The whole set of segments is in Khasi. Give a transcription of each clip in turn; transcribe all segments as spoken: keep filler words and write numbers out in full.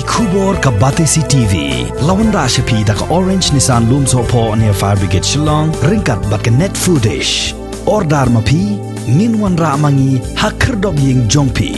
Khubor ka Batesi T V la wanrah sha phi da ka Orange Nissan Lumsohphoh near Fire Brigade Shillong, ryngkat bad ka Net Foodish. Order ma phi, ngin wanrah ma ngi ha khyrdop ïing jong phi.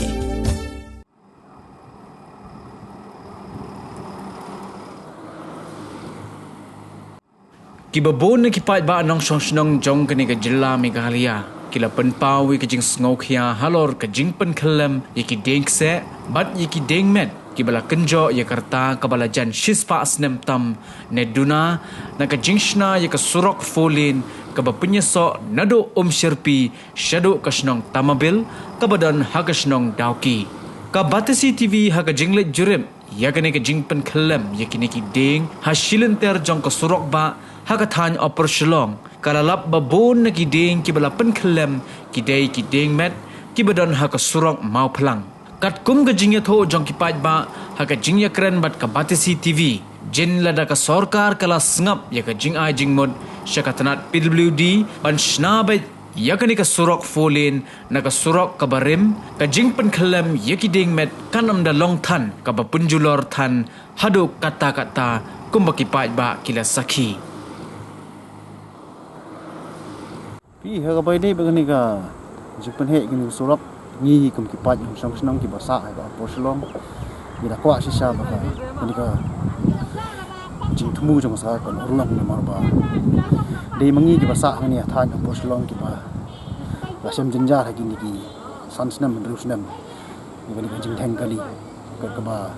Kiba bun na ki paidbah nongshong shnong jong kane ka jylla Meghalaya ki la pynpaw ïa ka jingsngewkhia halor ka jingpynkhyllem ïa ki dieng kseh bad ïa ki dieng met kiba la kynjoh ïa ka rta kaba la jan shispah snem tam ne duna na ka jingshna ïa ka surok four lane kaba pynïasoh naduh Umshyrpi shaduh ka shnong Tamabil kaba don ha ka shnong Dawki. Ka Batesi T V ha ka jingleit jurip ïa kane ka jingpynkhyllem ïa kine ki dieng ha shilynter jong ka surok bah ha ka thaiñ Upper Shillong ka la lap ba bun na ki dieng kiba la pynkhyllem ki dei ki dieng met kiba don ha ka surok Mawphlang. Katkum ka jingïathuh jong ki paidbah ha ka jingïakren bad ka Batesi T V, jin lada ka sorkar ka la sngap ïa ka jingai jingmut sha ka tnat P W D ban shna beit ïa kane ka surok four lane na ka surok kaba rim, ka jingpynkhyllem ïa ki dieng met kan ym da long than kaba pynjulor than haduh katta katta kumba ki paidbah ki la sakhi. Phi ha kaba ïadei bad kane ka jingpynheh kane ka surok, ngi kum ki paid nongshong shnong kiba sah ha ka Upper Shillong ngi da kwah shisha ba ka kane ka jingthmu jong ka sorkar kan urlong namar ba dei ma ngi kiba sah hangne ha thaiñ Upper Shillong kiba la shem jynjar ha kine ki san snem hynriew snem. Ïa kane ka jingdheng kali ka kaba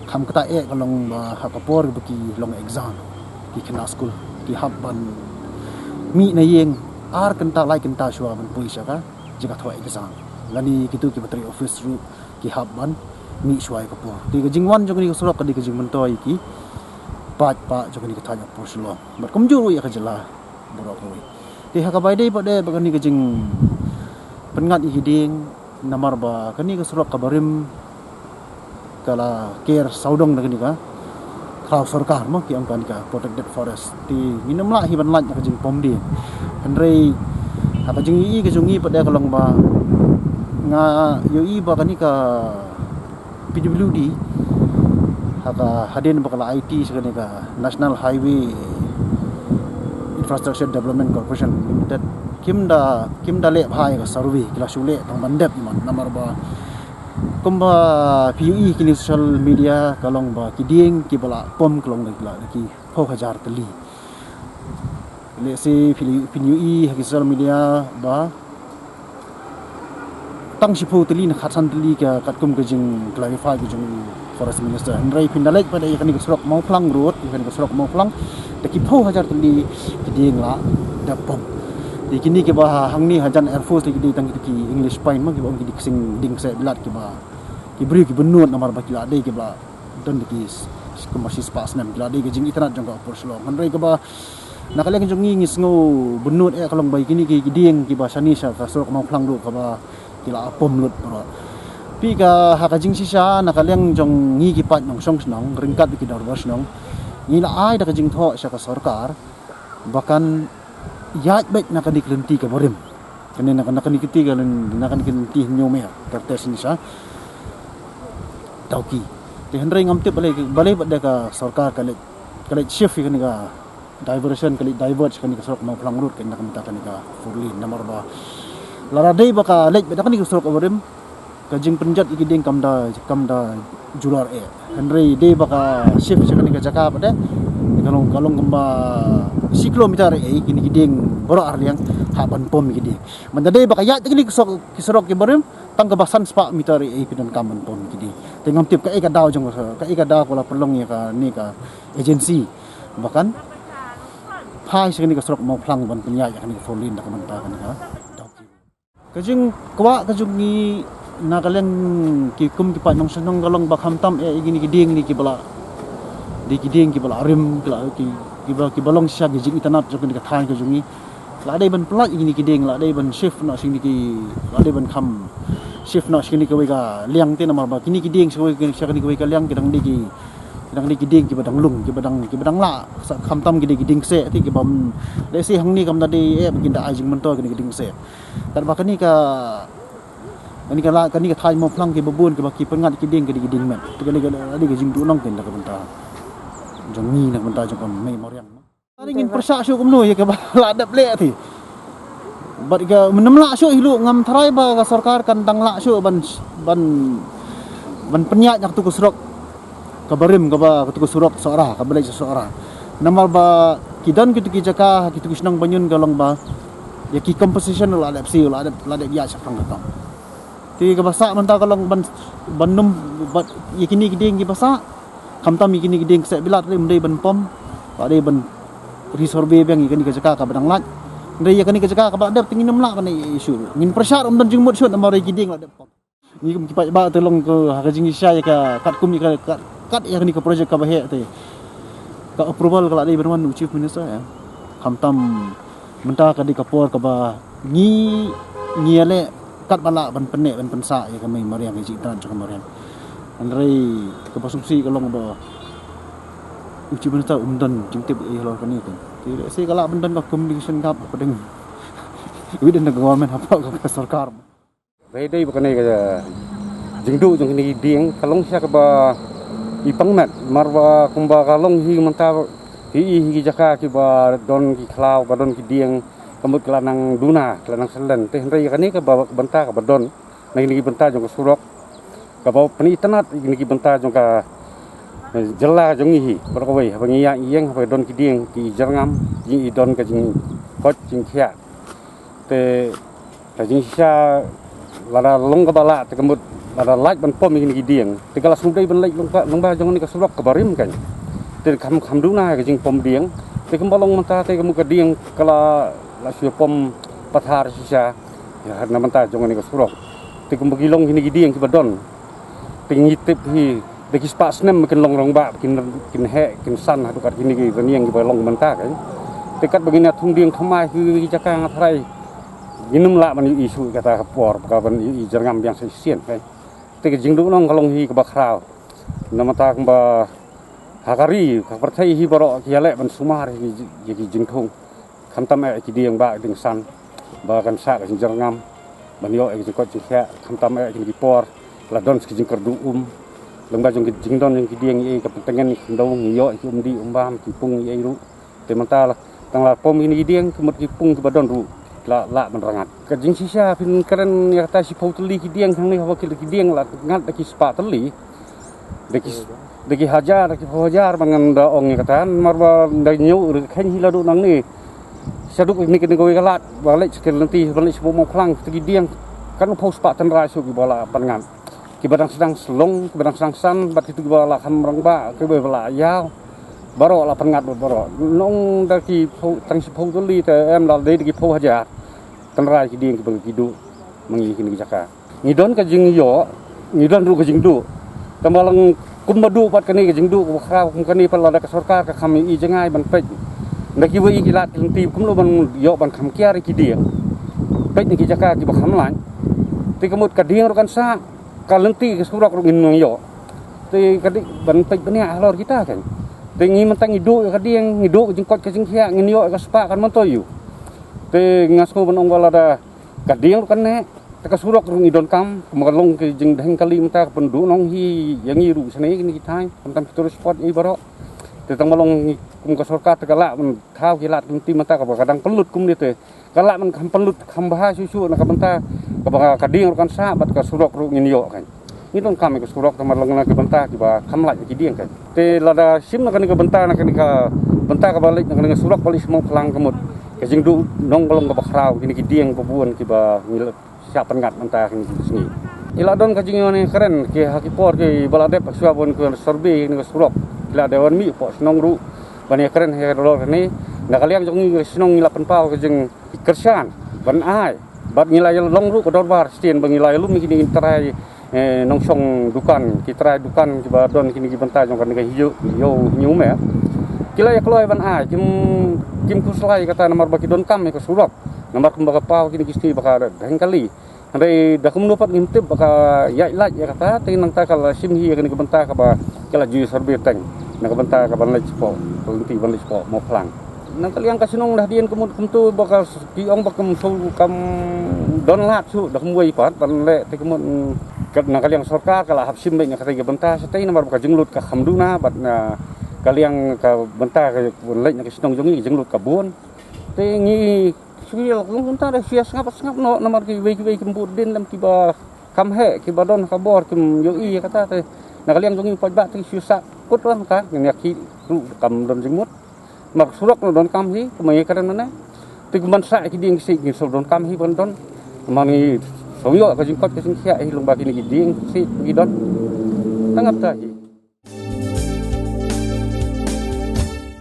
kham kata eh ka long ba ha ka por ba ki long exam ki khynnah skul ki hap ban mih na ïing ar kynta lai kynta shuwa ban poi sha ka jaka thoh exam. Lane kitu kiba trei office ruh ki hap ban mih shuwa ïa ka por. Te ka jingwan jong kane ka surok ka dei ka jingmyntoi ïa ki paidbah jong kane ka thaiñ Upper Shillong bad kumjuh ruh ïa ka jylla baroh kawei. Te ha kaba ïadei pat de bad kane ka jingpynngat ïa ki dieng namar ba kane ka surok kaba rim ka la ker sawdong da kane ka khraw sorkar mo, ki ong kane ka protected forest. Te ngin ym lah hi ban lait na ka jingpom dieng. Hynrei ha ka jingïohi ka jong ngi pat de ka long ba nga ïohi ba kane ka P W D ha ka hadien ba ka la aiti sha kane ka National Highway Infrastructure Development Corporation Limited kim da, kim da leh bha ïa ka survey, ki la shu leh tang ban dep ïa man namar ba kumba phi ïohi kine social media ka long ba ki dieng kiba la pom ka long da ki la ki phew hajar tylli. Lehse phi, phin ïohi ha ki social media ba tang shiphew tylli ne khatsan tylli ka katkum ka jingclarify ka jong u Forest Minister. Hynrei phin da leit pat ïa kane ka surok Mawphlang Road, ïa kane ka surok Mawphlang, da ki phew hajar tylli ki dieng la dep pom. Te kine kiba hangne hajan Air Force te ki dei tang ki English pine mo, kiba ong ki dei ksing dieng kseh bilat kiba ki briew ki bynnud namar ba ki la dei kiba don da ki s-, kumba shispah snem, ki la dei ka jingitynnad jong ka Upper Shillong. Hynrei kaba na ka liang jong ngi ngi sngew bynnud eh ka long ba ïa kine ki, ki dieng kiba shane sha ka surok Mawphlang ruh kaba ki la pom lut baroh. Phi ka ha ka jingshisha na ka liang jong ngi ki paid nongshong shnong ryngkat bad ki dorbar shnong ngi la ai da ka jingthoh sha ka sorkar ba kan ïaid beit na kane ka lynti kaba rim. Kane na, na kane ka lynti ka lyn-, na kane ka lynti Hynñiewmer, Kyrteng Shisha Dawki. Te hynrei ngam tip balei, balei pat de ka sorkar ka leit, ka leit shift ïa kane ka diversion, ka leit divert sha kane ka surok Mawphlang Road, kane na ka mynta kane ka four lane namar ba lada dei ba ka leit beit na kane ka surok kaba rim, ka jingpynjot ïa ki dieng kam da, kam da julor eh. Hynrei dei ba ka shift sha kane ka jaka pat de ka long, ka long kumba shi kilometer eh, kine ki dieng baroh ar liang hap ban pom ïa ki dieng. Mynta dei ba ka ïaid da kine ki surok, ki surok kiba rim tang kaba san spah meter eh phi donkam ban pom ïa ki dieng. Te ngam tip kaei ka daw jong ka, kaei ka daw ka la pynlong ïa kane ka agency ba kan phai sha kane ka surok Mawphlang ban pynïaid ïa kane ka four lane da ka mynta kane ka. Ka jingkwah ka jong ngi na ka liang ki kum ki paid nongshong shnong ka long ba khamtam eh ïa kine ki dieng ne kiba la, dei ki dieng kiba la rim, ki la, ki, kiba, kiba long shisha ki jingitynnad jong kane ka thaiñ ka jong ngi. La dei ban pynlait ïa kine ki dieng, la dei ban shift noh sha kine ki, la dei ban kham shift noh sha kine kawei ka liang te namar ba kine ki dieng sha kawei, sha kane kawei ka liang ki dang dei ki, ki dang dei ki dieng kiba dang lung, kiba dang, kiba dang lah, sa khamtam ki dei ki dieng kseh te kiba, lehse hangne kam da dei eh ba kin da ai jingmyntoi kine ki dieng kseh. Katba kane ka Kane ka la, kane ka thaiñ Mawphlang kiba bun kiba ki pynngat ki dieng ka dei ki dieng met. Te kane ka dei ka jingduhnong kein da ka bynta jong ngi na ka bynta jong ka mei Mawriang. Tang ngin pyrshah shuh kumno ïa kaba la dep leh te. Bad ka mynnym lah shuh hi ruh, ngam tharai ba ka sorkar kan dang lah shuh ban, ban, ban pynïaid na katu ka surok kaba rim, kaba katu ka surok Sohra, kaba leit sha Sohra. Namar ba ki don kitu ki jaka, kitu ki shnong Banyun ka long ba ïa ki compensation la dep siew, la dep, la dep ïaid shaphrang ka kam. Te kaba sah mynta ka long ban, ban nym, bad ïa kine ki dieng kiba sah. Khamtam ïa kine ki dieng kseh bilat ruh ym dei ban pom, la dei ban resurvey biang ïa kane ka jaka kaba dang lait. Hynrei ïa kane ka jaka kaba la dep te ngin nym lah ban ïa issue. Ngin pyrshah ruh ym don jingmut shuh namar ïa ki dieng la dep pom. Ngi kum ki paidbah te long ka, ha ka jingshisha ïa ka katkum ïa ka, kat, kat ïa kane ka project kaba heh te ka approval ka la dei ban wan u Chief Minister, eh. Khamtam mynta ka dei ka por kaba ngi, ngi ïaleh katba lah ban pynneh ban pynsah ïa ka mei Mariang, ïa ka jingitynnad jong ka Mariang. Hynrei kaba sngewsih ka long ba u Chief Minister um don jingtip ïa halor kane. Te lehse ka lah ban don ka communication gap hapdeng within the government, hapoh ka, ka sorkar. Ba dei ba kane ka jingduh jong kine ki dieng ka long sha kaba i pang met, namar ba kumba ka long hi mynta hi, hi ki jaka kiba don ki khlaw, ba don ki dieng, ka mut ki la nang duna, ki la nang syllen. Te hynrei kane kaba, ka bynta kaba don na kine ki bynta jong ka surok, kaba pynitynnad ïa kine ki bynta jong ka, eh, jylla jong ngi hi baroh kawei, haba ngi ïaid ïeng, haba don ki dieng ki jyrngam, ki don ka jingkoit jingkhiah. Te ka jingshisha lada long kaba lah te ka mut lada lait ban pom ïa kine ki dieng te ka la sngewdei ban leit lyngba, lyngba jong kane ka surok kaba rim kein. Te kham, kham duna ka jingpom dieng. Te kumba long mynta te ka mut ka dieng ka la, la shu pom pathar shisha ïa na mynta jong kane ka surok. Te kumba ki long kine ki dieng kiba don, te ngi tip hi da ki spah snem kin long rangbah, kin, kin heh, kin san haduh kat kine ki rynïeng kiba long mynta kein. Te katba ngin ïa thung dieng thymmai hi ki jaka, nga tharai ngin nym lah ban ïohi shuh kata ka por ba ka ban ïohi jyrngam biang sa shisien kein. Te ka jingduhnong ka long hi kaba khraw. Na mynta kumba ha ka ri, ka pyrthei hi baroh ki ïaleh ban sumar ïa ki, ïa ki jingthung. Khamtam eh ki dieng bah dieng san ba kan sah ka jingjyrngam, ban ïoh eh ki jingkoit jingkhiah. Khamtam eh kine ki por la don ki jingkyrduh um. Lyngba jong ki jingdon jong ki dieng, ïa ka pyntngen ïa ki khyndew, ngi ïoh eh ki um dih um bam, ki pung ïa ruh. Te mynta la, tang la pom kine ki dieng, ki mut ki pung kiba don ruh la lah ban rngat. Ka jingshisha phin kren ïa kata shiphew tylli ki dieng hangne, haba ki, ki dieng la ngat da ki spah tylli. Da ki, da ki hajar, da ki phew hajar ba ngan da ong ïa kata, namar ba da ñiew ruh kheiñ hi la duh nangne. Shaduh kane, kane kawei ka lad ba leit sha ka lynti, ba leit sha Mawphlang, te ki dieng kan phew spah tynrai shuh kiba la pan ngat. Kiba dang sdang slong, kiba dang sdang san, bad kitu kiba la kham rangbah, kiba la ïaw, baroh la pan ngat bad baroh. Nong da ki phew, tang shiphew tylli te em, la dei da ki phew hajar tynrai ki dieng kiba ki duh ma ngi kine ki jaka. Ngi don ka jingïoh, ngi don ruh ka jingduh. Tang ba long kumba duh pat kane ka jingduh kaba khraw kum kane pat, lada ka sorkar ka kham ïohi jngai ban peit na kiwei ki lad ki lynti kumno ban ïoh ban kham kiar ïa ki dieng, peit na ki jaka kiba kham lait. Te ka mut ka dieng ruh kan sah, ka lynti ka surok ruh ngin nang ïoh. Te ka dei ban peit bniah halor kita kein. Te ngi mynta ngi duh ïa ka dieng, ngi duh ka jingkoit ka jingkhiah, ngin ïoh ïa ka spah kan myntoi ïa u. Te nga sngew ban ong ba lada ka dieng ruh kan neh, te ka surok ruh ngi donkam, kumba ka long ka jingdheng kali mynta ka pynduhnong hi ïa ngi ruh shane kine ki thaiñ, khamtam ki tourist spot ïa baroh. Te tang ba long ngi kum ka sorkar te ka lah ban thaw ki lad ki lynti mynta kaba ka dang pynlut kumne te ka lah ban kham pynlut kham bha shuh shuh na ka bynta kaba ka dieng ruh kan sah bad ka surok ruh ngin ïoh kein. Ngi donkam ïa ka surok, tang ba long na ka bynta kiba kham lait ïa ki dieng kein. Te lada shim na kane ka bynta, na kane ka bynta kaba leit na kane ka surok ba leit sha Mawphlang, ka mut ka jingduhnong ka long kaba khraw, kine ki dieng ba bun kiba ngi la shah pynngat mynta kine ki sngi. Ki la don ka jingïoh ne kren ki ha ki por kiba la dep, shuwa ban ki survey kane ka surok, ki la dep wan mih hapoh shnong ruh ban ïa kren halor kane. Na ka liang jong ngi ka shnong ngi la pynpaw ka jingkyrshan ban ai, bad ngi la ïa long ruh ka dorbar shisien ba ngi la ïalum ïa kine ki trai, eh, nongshong dukan, ki trai dukan kiba don kine ki bynta jong kane ka Hynñiewmere. Ki la ïa kloi ban ai, kim, kim khuslai kata namar ba ki donkam ïa ka surok. Namar kumba ka paw kine ki sngi ba ka dang kali. Hynrei da kumno pat ngim tip ba ka ïaid lait ïa kata, te nangta ka la shim hi ïa kane ka bynta kaba ka la ju survey teng na ka bynta ka ban leit shapoh, ka lynti ban leit shapoh Mawphlang. Na ka liang ka shnong da hadien ka mut kumtu ba ka ki ong ba kam shu kam don lad shuh da kumwei pat ban leh te ka mut ka na ka liang sorkar ka la hap shim beit na ka te ka bynta shatei namar ba ka jinglut ka kham duna bad na ka liang ka bynta ka leit na ka shnong jong ngi ka jinglut ka bun. Te ngi shu ïa la kumta da shu ïa sngap sngap noh namar kiwei kiwei kim bud din lem kiba kam heh kiba don ka bor kim ïohi ïa kata te na ka liang jong ngi paidbah te shu sah kut wan ka ngi ïa ki ruh kam don jingmut. Mar surok na don kam hi kumai ka don na ne. Te kumban sa ki dieng ki si ki so don kam hi ban don. Mar ngi so yo ka jingkot ka jingkhiah hi long ba kini ki dieng ki si ki don. Tangap ta hi.